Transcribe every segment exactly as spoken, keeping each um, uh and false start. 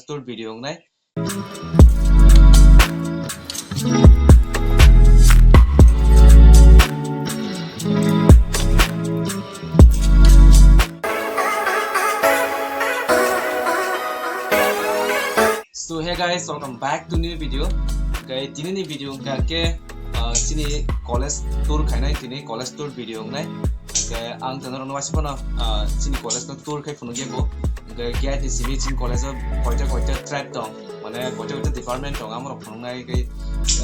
tour video wngnai. So hey guys, welcome back to new video. Hwnkhe tini ni video hwnkha khe, ah, chini college tour khainai, tini college tour video wngnai. Hwnkhe ang tongna rwno waisa phano, ah, chini college no tour khai phunukya ko. Hwnkhe gate ni simi chini college o koita koita trade tong, mane koita koita department tong, amorok phunuknai khe,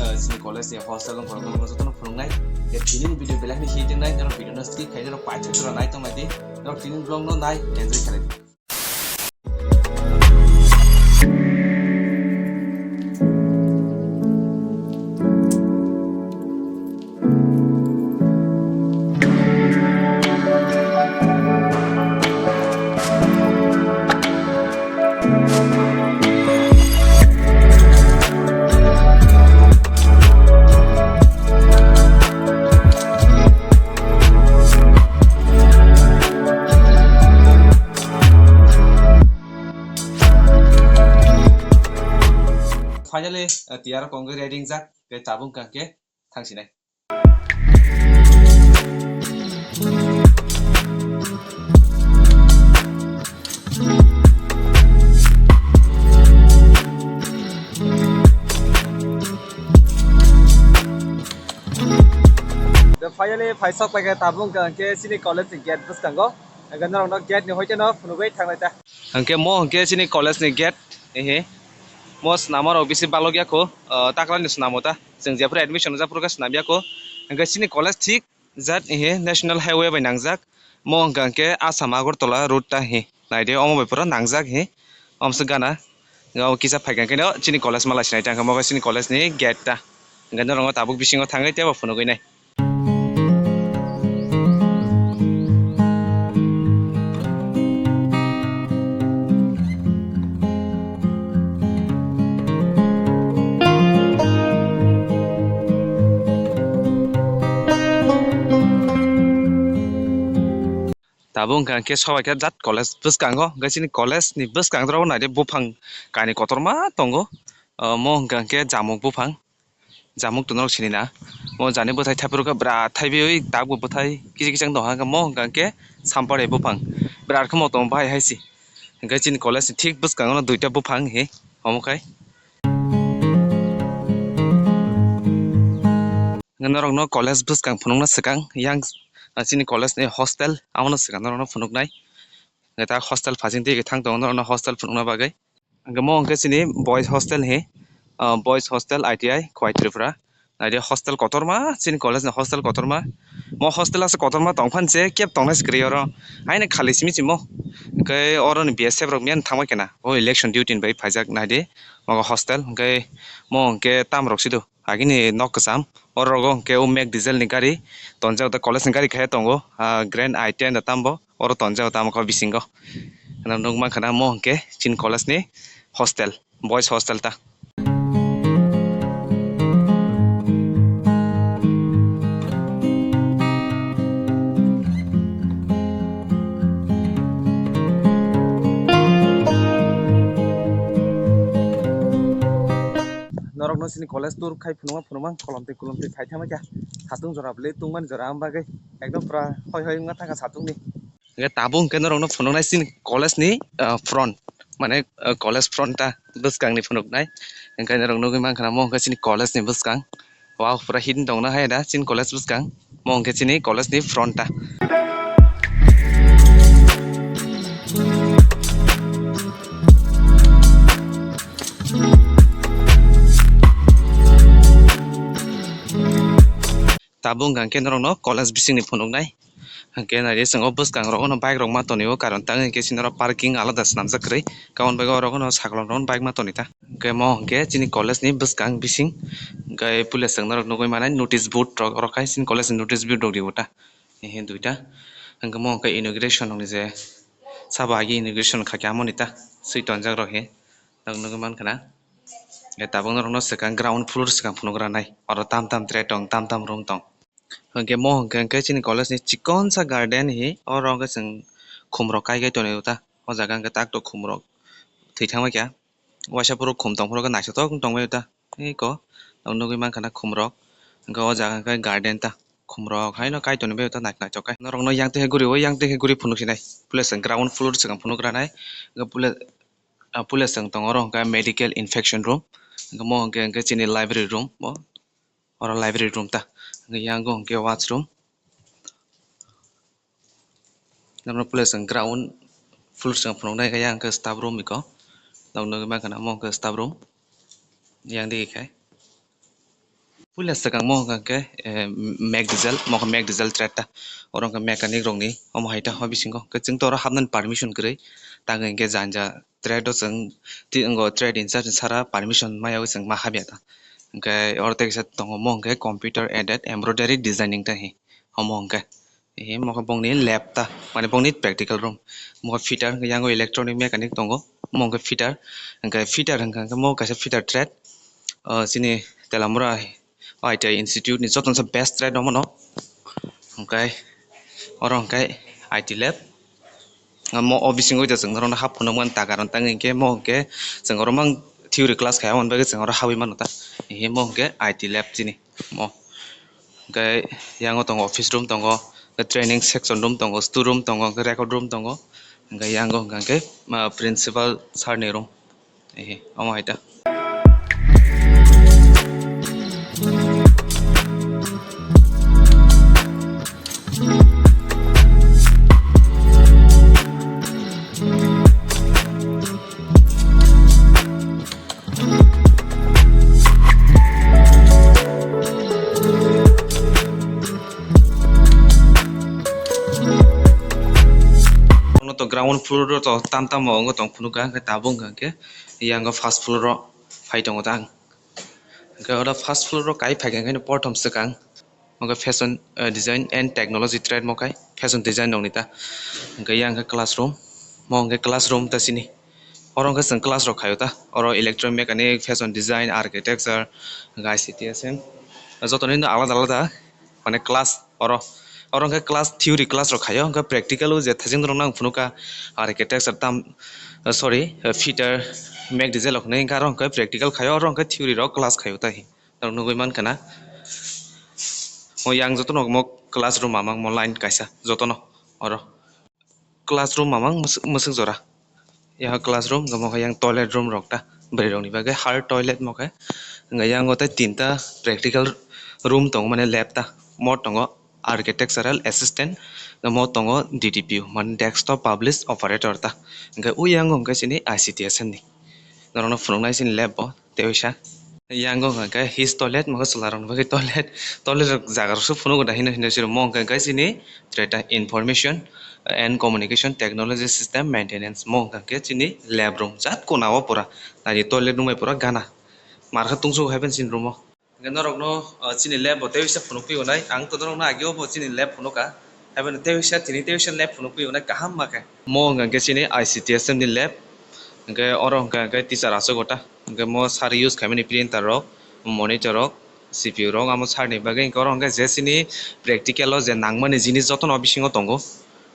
ah, chini college ni hostel wng khorok jotono phunuknai. Hwnkhe tini ni video belai kheno hit wngnai, norok video no skip khai norok paithak jora nai tongnaidi, norok tini vlog no nai enjoy khlai. Finally, uh, tiyar kong ready jak, khe tabuk kangke thangsinai. Finally, phaisok paikha tabuk hwnkhe chini college ni gate bwskango. Hwnkhe norokno gate ni hoite no phunugwi thangnai ta. Hwnkhe mo hwnkhe chini college ni gate, ehe. Mo swnamo rok bisi balok ya kho, ah, takla ni swnamo ta. Chwng jephuru admission rwjak phuru khe swnam ya kho. Hwnkhe chini college thik jat, ehe, National Highway bai nangjak. Mo hwnkha hwnkhe Assam Agartala road ta, ehe. Naidi omo bai pura nangjak, ehe. Omo se gana. Nga o kisa phaikha hwnkhe no chini college malai sinai ta, hwnkhe mo khe chini college ni gate ta. Hwnkhe norok tabuk bisingo thangwi teibo phunugwi nai. Tabuk hwnkha khe sobai khe jat college bwskango, hwnkhe chini college ni bwskango naidi buphang kainwi kotorma tongo. Omo hwnkha khe jamuk buphang. Jamuk tongna rok sini na. Mo jani bwthai thaiphuru khe bwrwi thaibiwi tabuk bwthai kisa kisa wng tongkha, mo hwnkha khe sampari buphang. Bwrwi khe mo tongo bahai hai se. Hwnkhe chini college ni thik bwskango no duita buphang he omo khai. Norok no college bwskang phunukna swkang yang chini college ni hostel amo no swkang norok no phunuknai. Hostel phasing twi thang tongo norok no hostel phunukna bagwi. Hwnkhe mo hwnkhe chini boys hostel he, ah, boys hostel I T I Khowai Tripura. Naidi hostel kotorma, chini college ni hostel kotorma. Mo hostel asa kotorma tongphan se kebo tongnai se kwrwi oro. Haino khali simi simo. Hwnkhe oro ni B S F rok miyang thangbai khena. O election duty ni bai phaijak naidi. Mo hostel hwnkhe mo hwnkhe tam rok sido. Agini nok kwcham, oro rogo hwnkhe o Mack Diesel ni gari tonjak, o college ni gari khe tongo, ah, Grand I ten da tambo, oro tonjak tamo khe bisingo. Ano nuk mankha na mo hwnkhe chini college ni hostel, boys hostel ta. Norokno chini college tour khai phunukma phunukma kolom twi kolom twi phai thangma kha satung jora bwlwi tungmani jora, am bagwi ekdom pura hoi hoi wngma thangkha satungni. Hwnkhe tabuk hwnkhe norokno phunuknai chini college ni, ah, front, mane, ah, college front ta bwskangni phunuknai. Hwnkhe norok nugwi mankha na mo hwnkhe chini college ni bwskang. Wow, pura hidden tongna hai da chini college bwskang. Mo hwnkhe chini college ni front ta. Tabuk hwnkha khe norokno college bisingni phunuknai. Hwnkhe naidi chwng o bwskang rogo no bike rok ma tonwi o, karon tang hwnkhe chini oro parking alada swnamjak kwrwi. Kabun bagwi oro no saklo rok no bike ma tonwi ta. Hwnkhe mo hwnkhe chini college ni bwskang bising hwnkhe puila chwng norok nugwi manai notice board rok, oro khai chini college ni notice board rok rio ta. Ehe duita. Hwnkhe mo hwnkhe inauguration rok ni je sabo agi inauguration kha khe amo ni ta swi tonjak rok he. Norok nugwi mankha na. Tabuk norokno swkang ground floor swkang phunukgranai. Oro tam tam tray tong, tam tam room tong. Hwnkhe mo hwnkhe hwnkhe chini college ni chikonsa garden hi. Oro hwnkhe chwng khumrok kai kai tonwi ta. O jaga hwnkhe tak tok khumrok thwi thangbai kha. Waisa phuru khum tong phuru khe naithothok wng tongbaio ta. Eko, ang nugwi mankha na khumrok. Hwnkhe o jaga hwnkhe garden ta. Khumrok haino kaitorni bagwi ta naithok naithok khe. Norokno yang twi khe guriui, yang twi khe guri phunuk sinai. Pule chwng ground floor swkang phunuk ranai. Hwnkhe pule, ah, pule chwng tongo oro hwnkhe medical infection room. Hwnkhe mo hwnkhe, hwnkhe chini library room bo. Oro library room ta. Hwnkhe yang o hwnkhe washroom. Norokno pule chwng ground floor chwng phunuknai khe yang khe staff room eko. Norok nugwi mankha na omo hwnkhe staff room. Yang digi khe. Puila swkang mo hwnkha khe, eh, Mac Diesel, mo khe Mac Diesel trade ta. Oro hwnkha mechanic rokni, omo hai ta o bisingo. Hwnkhe chwng to oro hapnani permission kwrwi. Tangwi hwnkhe janja trade o chwng, ti-, wngo trade in charge ni sara permission maya o chwng ma habya ta. Hwnkhe oro tei kisa tongo mo hwnkhe computer aided embroidery designing ta hi. Omo hwnkhe. Ehe, mo khe bongni lab ta, mane bongni practical room. Mo khe fitter, hwnkhe yango electronic mechanic tongo, mo hwnkhe fitter. Hwnkhe fitter hwnkha khe mo kaisa fitter trade. O, chini Telamura I T I institute ni jotono se best trade omono. Hwnkhe oro hwnkhe I T lab. Mo o bisingo da chwng norokno hap phunukmani ta karon tangwi hwnkhe mo hwnkhe chwng oro mang theory class khai aboni bagwi chwng oro habwi mano ta. Ehe, mo hwnkhe I T lab chini. Mo. Hwnkhe yango tongo office room tongo, hwnkhe training section room tongo, store room tongo, hwnkhe record room tongo, hwnkhe yango hwnkha khe, ah, principal sir ni room. Ehe, omo hai ta. Ono to ground floor o to tam tam o wngwi tong phunukha, hwnkhe tabuk hwnkha khe yango first floor o phai tongo ta ang. Hwnkhe oro first floor o kai phaikha hwnkhe porthom swkang. Mo khe fashion, eh, design and technology trade mo khe fashion design rokni ta. Hwnkhe yang khe classroom, mo hwnkhe classroom ta chini. Oro hwnkhe chwng class rok khaio ta. Oro electromechanic, fashion design, architecture, hwnkhe I C T S M. Jotoni no alada alada mane class oro. Oro hwnkhe class theory class rok khaio, hwnkhe practical o je thajeng rok nang phunukha architecture tam, eh, sorry, eh, fitter, mech design rok hinwi hwnkhe aro hwnkhe practical khaio, oro hwnkhe theory rok class khaio ta hi. Norok nugwi mankha na. O yang jotono mo classroom mamang mo line kaisa jotono oro. Classroom mamang mwswk, mwswk jora. Yang classroom, omo khe yang toilet room rok ta. Bwrwi rokni bagwi har toilet mo khe. Hwnkhe yang o tei tinta practical room tongo mane lab ta. Mo tongo architectural assistant, mo tongo D T P O mane desktop publish operator ta. Hwnkhe o yang o hwnkhe chini I C T S M ni. Norokno phunuknai chini lab o. Tei waisa yang o hwnkha khe his toilet, mo khe chwla rokni bagwi toilet, toilet rok jaga rok se phunuk da hino hino siro mo hwnkha khe chini treta information and communication technology system maintenance mo hwnkha khe chini lab room jat kona o pura nai toilet nung bai pura gana mar khe tungsuk hai phano chini room o. Hwnkhe norok no, ah, chini lab bo tei waisa phunuk phi onai, ang to norok no age o bo chini lab phunuk kha. Haibano tei waisa tini tei waisa lab phunuk phi onai kaham ma khe. Mo hwnkha khe chini I C T S M ni lab. Hwnkhe oro hwnkha khe teacher achuk o ta. Hwnkhe mo sir use khaimani printer rok, monitor rok, C P U rok, amo sir ni bagwi hwnkhe oro hwnkhe je chini practical o je nangmani jinis jotono bisingo tongo.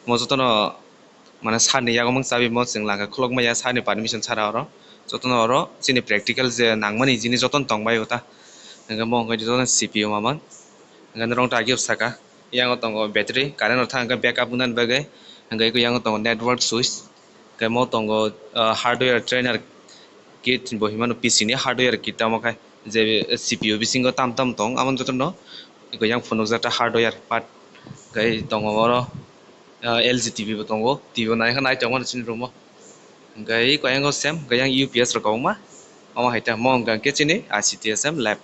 Mo jotono mane sir ni yago mang chabi mo chwng langkha khulukma ya sir ni permission chara oro. Jotono oro chini practical je nangmani jinis jotono tongbai o ta. Hwnkhe mo hwnkhe jotono C P U mamang. Hwnkhe norok ta age o saka. Yang o tongo battery, current rok thang hwnkhe backup wngnani bagwi. Hwnkhe yang o tongo network switch. Hwnkhe mo tongo, ah, hardware trainer kit bo hinmano P C ni hardware kit tamo khe je C P U bisingo tam tam tong, amo jotono yang phunukjak ta hardware part. Hwnkhe tongo oro, ah, L G T V bo tongo, T V bo nai khe nai tongmani chini room o. Hwnkhe koi yang o sem, hwnkhe yang U P S rok kwbangma. Omo hai ta, mo hwnkha khe chini I C T S M lab.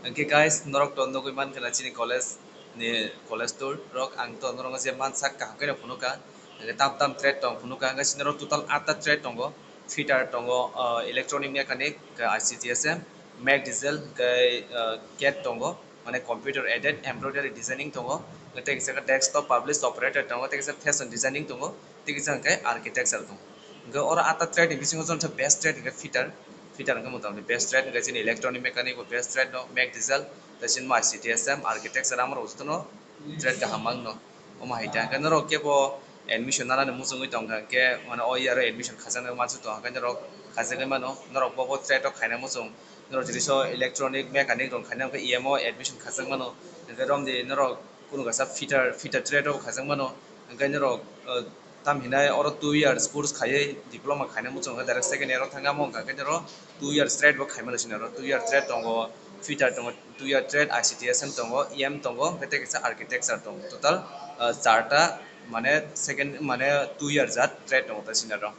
Hwnkhe guys, norok to nugwi mankha na chini college ni college tour rok, ang to norok je mansak kaham khe phunukha. Hwnkhe tam tam trade tong phunukha, hwnkhe chini oro total atta trade tongo, fitter tongo, ah, electronic mechanic, hwnkhe I C T S M, mech diesel, hwnkhe, ah, cad tongo, mane computer aided embroidery designing tongo, tei kisa khe desktop publish operator tongo, tei kisa fashion designing tongo, tei kisa hwnkhe architecture tongo. Hwnkhe oro ata trade ni bisingo chwng best trade hwnkhe fitter, fitter hwnkhe motamni best trade hwnkhe chini electronic mechanic bo best trade no, mech diesel, tei chini I C T S M, architecture amorok jotono trade kaham mangno. Omo hai ta hwnkhe norok kebo admission nanani muchungwi tongkha hwnkhe mane o year o admission khaijaknai mansuk tongkha hwnkhe norok khaijagwi mano, norok bo bo trade o khaina muchung. Norok jiliso electronic mechanic rok khaina hwnkhe E M o admission khajak mano. Hwnkhe romdi norok kunu kaisa fitter, fitter trade o khajak mano. Hwnkhe norok, uh, tam hinai oro two years course khaiwi diploma khaina muchung hwnkhe direct second year o thangya mo hwnkha hwnkhe norok two years trade bo khaimano sini oro. Two year trade tongo, fitter tongo, two year trade I C T S M tongo, E M tongo, hwnkhe tei kaisa architecture tongo. Total, uh, charta mane second mane two year jat trade tongo ta sini oro.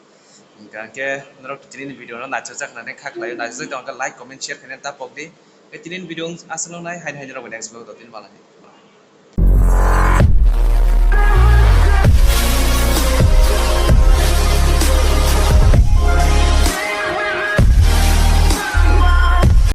Hingkha khe norok tini ni video no naisajak nani kha khlai o, naisajak tong khe like, comment, share khaina ta pok di. Khe tini ni video aswk no nai, haino haino rok next vlog o tini malai.